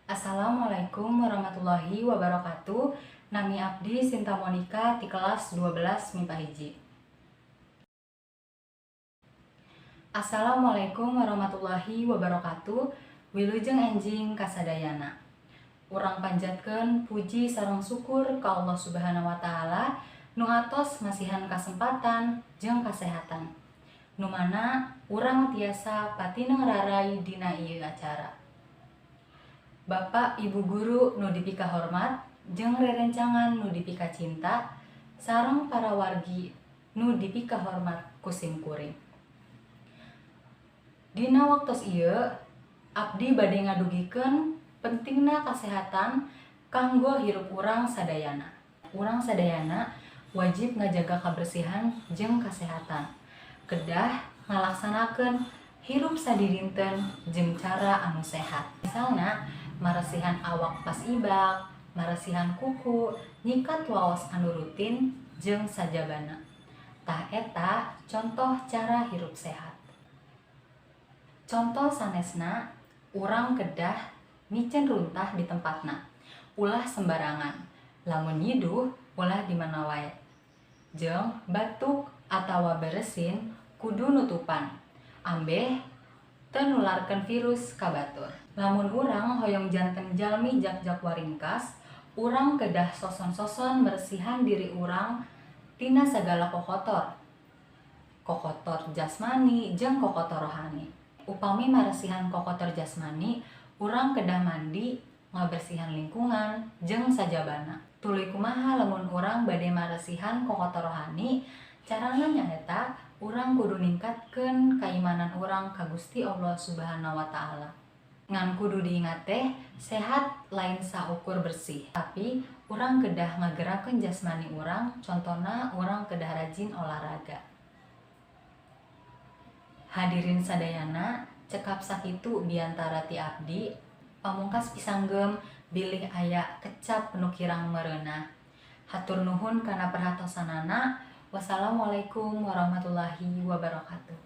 Assalamualaikum warahmatullahi wabarakatuh. Nami abdi Sinta Monica ti kelas 12 MIPA 1. Assalamualaikum warahmatullahi wabarakatuh. Wilujeng enjing kasadayana. Urang panjatkeun puji sareng syukur ka Allah Subhanahu wa Taala nu atos masihan kasempatan jeung kasehatan, nu mana urang tiasa patineng raray dina ieu acara. Bapak Ibu guru nu dipikahormat jeung rerencangan nu dipika cinta sareng para wargi nu dipikahormat ku simkuring. Dina waktos ieu abdi bade ngadugikeun pentingna kasehatan kanggo hirup urang sadayana. Urang sadayana wajib ngajaga kabersihan jeung kasehatan. Kedah ngalaksanakeun hirup sadidinten jeung cara anu sehat. Misalna maresihan awak pas ibak, maresihan kuku, nyikat waos anu rutin jeung sajabana. Tah, eta contoh cara hirup sehat. Contoh sanesna, urang kedah miceun runtah di tempatna, ulah sembarangan. Lamun nyiduh, ulah di mana wae. Jeung batuk atawa beresin kudu nutupan, ambeh teu nularkeun virus ka batur. Lamun urang hoyong janten jalmi jagjag waringkas, urang kedah soson-soson meresihan diri urang tina sagala kokotor. Kokotor jasmani jeung kokotor rohani. Upami maresihan kokotor jasmani, urang kedah mandi, ngabersihan lingkungan, jeung sajabana. Tuluy kumaha lamun urang bade maresihan kokotor rohani? Carana nyaeta urang kudu ningkatkeun kaimanan urang ka Gusti Allah Subhanahu wa Taala. Ngan kudu diingat teh, sehat lain saukur bersih, tapi urang kedah ngagerakeun jasmani urang, contona urang kedah rajin olahraga. Hadirin sadayana, cekap sakitu biantara ti abdi. Pamungkas pisanggem bilih aya kecap nu kirang merenah. Hatur nuhun kana perhatosanana. Wassalamualaikum warahmatullahi wabarakatuh.